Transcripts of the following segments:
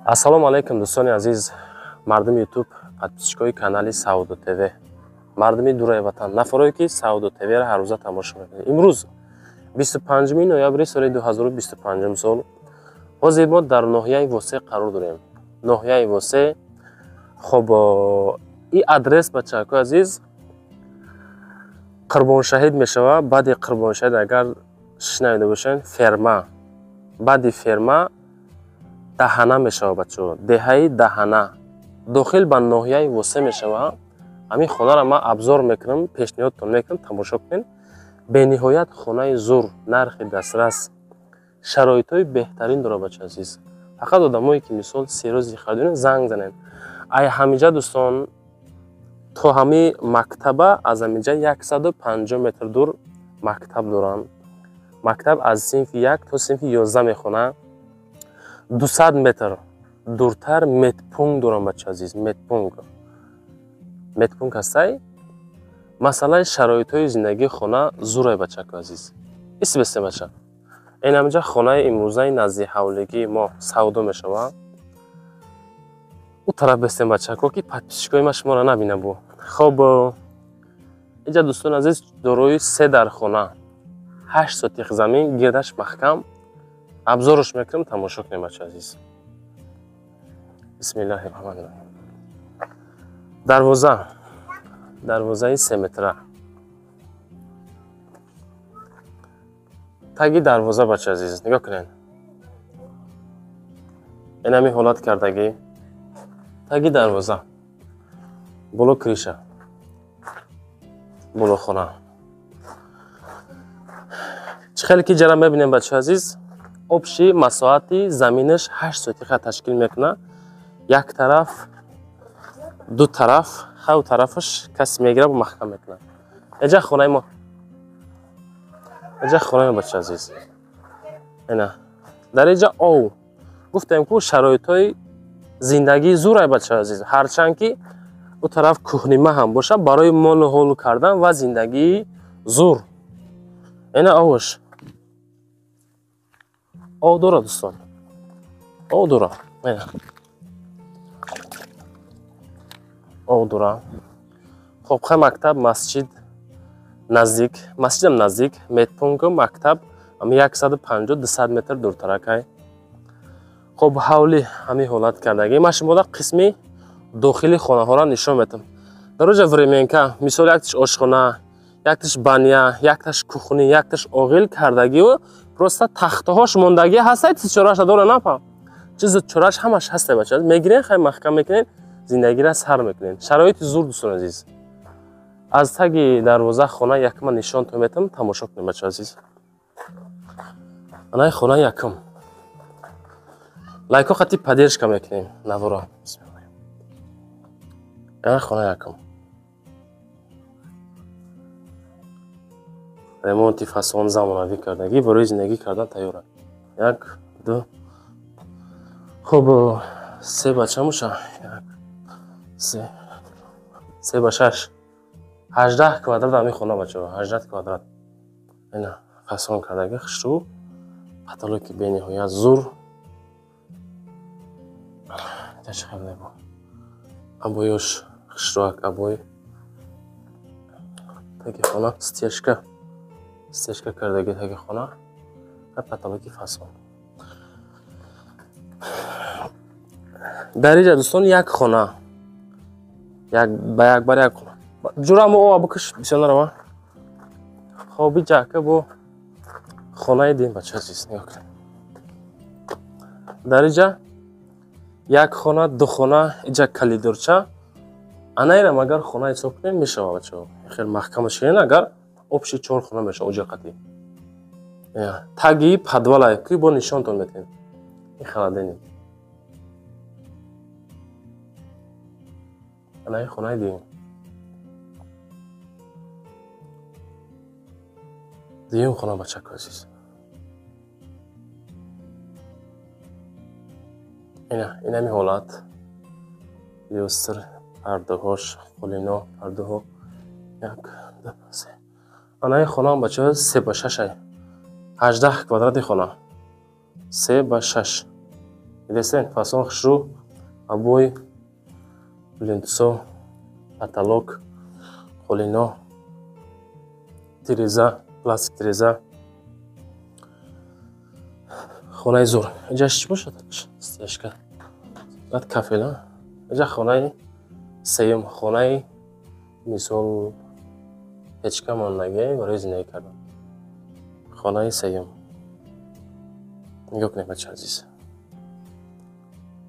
Ассалому алайкум, дӯстони азиз, мардуми Ютуб, подписчикои канали Савдо ТВ, мардуми дураи ватан, нафарое ки Савдо ТВ-ро ҳаррӯза тамошо мекунед. Имрӯз 25 ноябри соли 2025 сол, ҳозир мо дар ноҳияи Восе қарор дорем. Ноҳияи Восе. Хоб, и адрес, бачаҳакои азиз, Қурбоншаҳид мешавад. Баъди Қурбоншаҳид, агар шунавида бошед, ферма, баъди ферма Даҳана мешавад, бачаҳо. Деҳаи Даҳана дохил ба ноҳияи Восе мешавад. Ҳамин хонаро ман обзор мекунам, пешниҳодтон мекунам, тамошо кунед. Бениҳоят хонаи зур, нархи дастрас, шароитҳои беҳтарин дорад, бача азиз. Фақат одамое ки мисол серёзи харидорен, занг занед. Ай ҳамиҷа, дӯстон, то ҳами мактаба, аз ҳамиҷа 150 метр дур мактаб доранд. Мактаб аз синфи 1 то синфи 11 мехонад. 200 метр дуртар медпункт дорам, бача азиз, медпункт. Медпункт ҳастай. Масъалаи шароитҳои зиндагии хона зурай, бачако азиз. Исбесте, бача. Ин ҳамиҷа хонаи имрӯзаи назди ҳавлигии мо савдо мешавад. Ӯ тараф бестем, бачако, ки подписчикои ма шуморо набинам бу. Хоб, инҷа, дӯстони азиз, дорои се дархона, 8 сотих замин, гирдаш маҳкам. Обзорш мекунам, тамошо кунем, бача азиз. Бисмиллаҳи раҳмани раҳим. Дарвоза, дарвозаи 3 метра. Таги дарвоза, бача азиз, нигоҳ кунед. Ин ҳамин ҳолат кардагӣ. Таги дарвоза. Боло крыша. Болохона. Чӣ хеле ки ҷара мебинем, бача азиз, общий масоҳати заминаш 8 сотиха ташкил мекунад. Як тараф, ду тараф, ҳав тарафаш касе мегирад, маҳкам мекунад. Эҷа хонаи мо. Эҷа хонаи мо, бача азиз. Ина. Дар эҷа ов. Гуфтем ку, шароитҳои зиндагии зурай, бача азиз. Ҳарчанд ки ӯ тараф кӯҳнима ҳам бошад, барои молу ҳол кардан ва зиндагии зур. Ина овш. Ов дорад, дӯстон. Ов дорад. Ина. Ов дорад. Хоб, хай, мактаб, масҷид наздик, масҷидам наздик, медпункту мактаб ҳами 150 200 метр дуртаракай. Хоб, ҳавли ҳамин ҳолат кардагӣ. Ман шумода қисми дохили хонаҳоро нишон медиҳам. Дар оҷа временка, мисол, якташ ошхона, якташ баня, якташ кухни, якташ оғил кардагиу просто тахтаҳош мондагӣ ҳастай, чизчораша дора напа. Чизу чораш ҳамаш ҳастай, бача. Мегирен, хай, маҳкам мекунен, зиндагиро сар мекунен. Шароити зур, дӯстони азиз. Аз таги дарвоза хона якма нишонтон метам, тамошо кунем, бача азиз. Анаи хона якум. Лайко хати поддержка мекунем навора. Ана хона якум. Ремонти фасон, замонавӣ кардагӣ, барои зиндагӣ кардан тайёра. Як, ду. Хоб, се бача муша. Як, се, се ба шаш. 18 квадрат ҳамин хона, бачаҳо, 18 квадрат. Ина фасон кардагӣ, хушрӯ, потолоки бениҳоят зур. Чӣ хеле бо. Обоёш хушрӯак обой. Таги хона стяжка. Стяжка кардагӣ таги хона ва потолоки фасон. Дар инҷа, дӯстон, як хона. Як ба як бар як хона. Ҷурамо ова бикаш, бисёр нарава. Хоб, иҷа бо хонаи дим, бача азиз, нигоҳ кунед. Дар инҷа як хона, ду хона, иҷа калидорча. Анаирам агар хона ҳисоб кунем, мешавад, бачаҳо. Хеле маҳкамаш кунем, агар общий чор хона мешавад оҷа қатӣ. Таги подвала ки бо нишонтон метем. Ин холодильник. Анаи хонаи дим. Дуюм хона, бачако азиз. Ина, инами ҳолат. Люстр, пардаҳош, қолино, пардаҳо. Як, ду, се. Анаи хонаам, бачаҳо, се ба шашай. 18 квадрати хона. 3 ба 6. Дидесен, фасон хушрӯ, обои, плинтусо, потолок, қолино, тиреза, пластик тиреза. Хонаи зур. Инҷаш чӣ бошад? Стяжка. Баъд кафела. Инҷа хонаи сеюм, хонаи мисол печка мондагӣ барои зиндагӣ кардан. Хонаи сеюм. Нигоҳ кунед, бача азиз.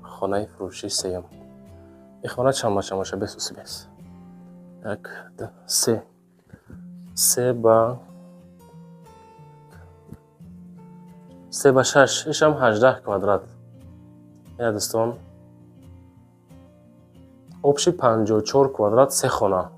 Хонаи фурӯшии сеюм. Ин хона чанд ба чанд бошад? Бес бес. Як, ду, се. 3 ба 6, ишам 18 квадрат. Ина дӯстон, общий 54 квадрат, се хона.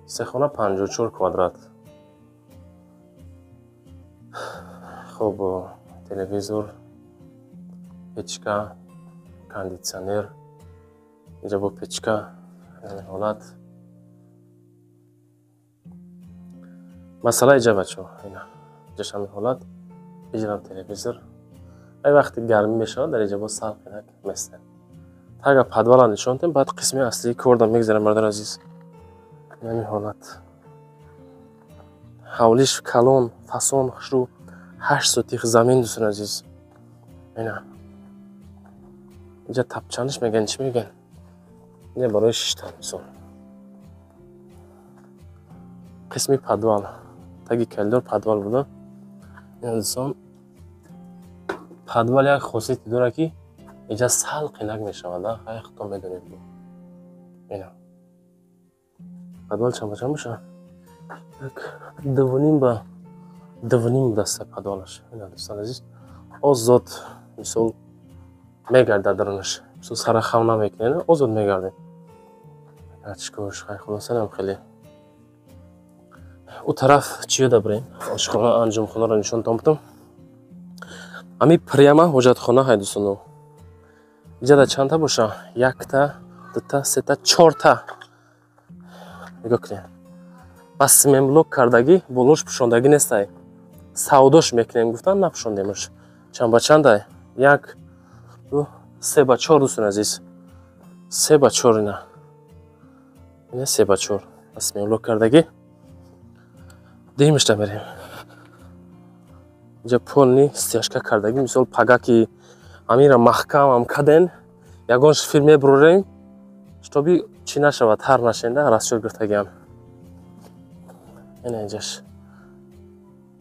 Се хона 54 квадрат. Хуб, телевизор, печка, кондитсионер, инҷа бо печка, ҳолат. Масъала иҷа бачаҳо, ина иҷаш ҳамин ҳолат, иҷарам телевизор. Ай вақти гармӣ мешавад, дар иҷа боз салқинак местем. Тага подвала нишон дем, баъд қисми аслии корда мегзарем, бародари азиз. Ҳамин ҳолат. Ҳавлиш калон, фасон, хушрӯ, 8 сотих замин, дӯстони азиз. Ина. Инҷа тапчаниш мегӯян, чӣ мегӯян? Инҷа барои шиштан мисол. Қисми подвал. Таги коридор подвал буда. Ина дӯстон, подвал як хосияте дорад, ки инҷа салқинак мешавад, хай худтон медонед. Ина. Подвал чанд ба чанд бошад? Як 2.5 ба 2.5 даста подвалаш. Ина дӯстон азиз, озод мисол мегардад дарунаш. Мисол сара хам намекунед, озод мегардед. Чикош, хай хулоса нам хеле. У тараф чиё дабрем? Ошхона, анҷумхонаро нишонтон будам. Ами прямо ҳоҷатхона ҳай, дӯстоно. Иҷада чандта боша? Якта, дута, сета, чорта. Нигоҳ кунед. Ба симентблок кардагӣ, болош пӯшондагӣ нестай. Савдош мекунем гуфтан, напӯшондемаш. Чанд ба чандай? 1, 2, 3 ба 4, дӯстони азиз. 3 ба 4 ина. Ина 3 ба 4. Ба симентблок кардагӣ. Димишта мерем. Инҷа полни стяжка кардагӣ, мисол пага ки амира маҳкам ам каден, ягон шифир мебурорем, шитоби чӣ нашавад, тар нашенда, расчёт гирифтагиам. Ина инҷаш.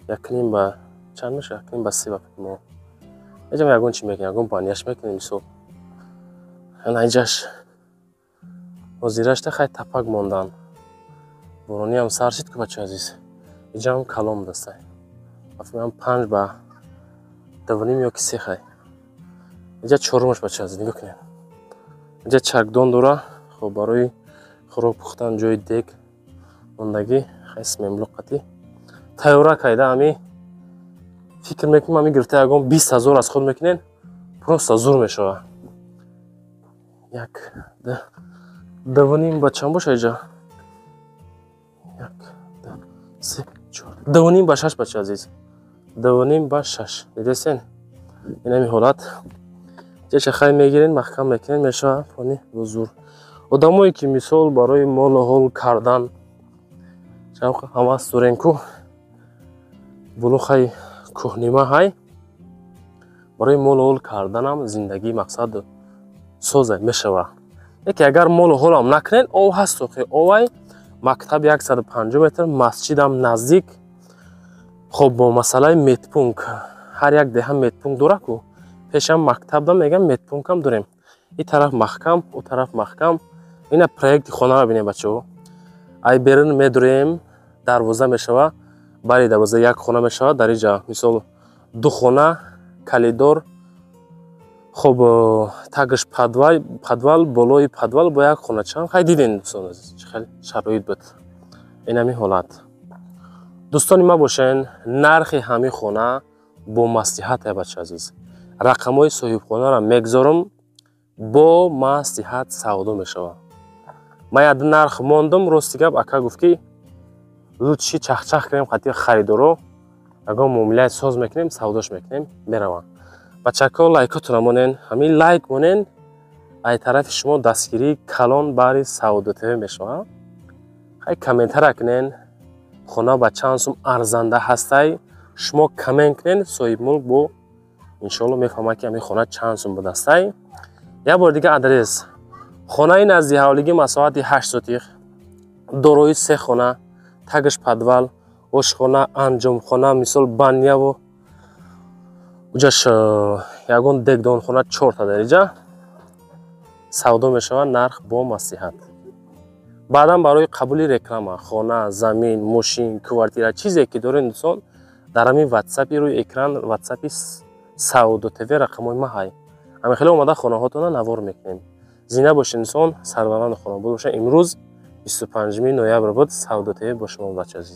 1.5 ба чанд мешавад? 1.5 ба 3 ба мо. Инҷа ягон чӣ мекунем, ягон баняш мекунем мисол. Ина инҷаш. Ҳозирашта хай тапак мондан. Борониам сар шид ку, бачаи азиз. Инҷаам калон будастай. Афмеам 5 ба 2.5 ё ки 3 хай. Инҷа чорумаш, бачаи азиз, нигоҳ кунед. Инҷа чакдон дора, хоб барои хӯрок пухтан ҷои дег мондагӣ, хай симентблок қатӣ. Тайёра кайда ами фикр мекунем, ами гирифта ягон 20 ҳазор аз худ мекунен, просто зур мешавад. 1, 2, 2.5 ба чанд боша инҷа? 1, 2, 3, 4. 2.5 ба 6, бачаи азиз. 2.5 ба 6. Дидесен? Ин ҳамин ҳолат. Ҷаша хай мегирен, маҳкам мекунен, мешавад фони зур. Одамое ки мисол барои молу ҳол кардан шавқ ҳавас дорен ку, боло хай кӯҳнима ҳай, барои молу ҳол карданам зиндагӣ мақсад соза мешавад. Яке агар молу ҳолам накунен, ов ҳаст, охи овай мактаб 150 метр, масҷидам наздик. Хоб бо масъалаи медпункт, ҳар як деҳа медпункт дора ку, пешам мактабда мегам медпунктам дорем. Ин тараф маҳкам, у тараф маҳкам. Ина проекти хонаро бинем, бачаҳо. Ай берун медурем, дарвоза мешава, бари дарвоза як хона мешава, дар инҷа мисол ду хона, коридор, хоб тагаш подвал, болои подвал бо як хона. Чанд хай дидем, дӯстон азиз, чӣ хел шароит буд. Ин ҳамин ҳолат. Дӯстони ма бошен, нархи ҳамин хона бо маслиҳат, ай бача азиз. Рақамҳои соҳибхонаро мегзорам, бо маслиҳат савдо мешавад. Ман як нарх мондум, рости гап ака гуфт ки лучши чахчах кунем қати харидоро, ягон муомилаи соз мекунем, савдош мекунем, мераванд. Бачако, лайкотона монен. Ҳамин лайк монен, ай тарафи шумо дастгирии калон баҳри Савдо ТВ мешавад. Хай, комментара кунен, хона ба чанд сум арзанда ҳастай, шумо коммент кунен. Соҳибмулк бо иншоалло мефаҳмад, ки ҳамин хона чанд сум будастай. Як бори дига адрес: хонаи назди ҳавлигӣ, масоҳати 8 сотих, дорои се хона, тагаш подвал, ошхона, анҷомхона, мисол, баняву уҷаш ягон дегдонхона, чорта дариҷа савдо мешавад. Нарх бо маслиҳат. Баъдан барои қабули реклама, хона, замин, мошин, квартира, чизе ки доред, дӯстон, дар ҳамин ватсапи рӯи экран, ватсапи Савдо ТВ, рақамҳои ма ҳай. Ҳамин хеле омада хонаҳотона навор мекунем. Зинда бошед, инсон, сарбаланду хонобод бошед. Имрӯз 25 ноябр буд. Савдо ТВ бо шумо, бача азиз.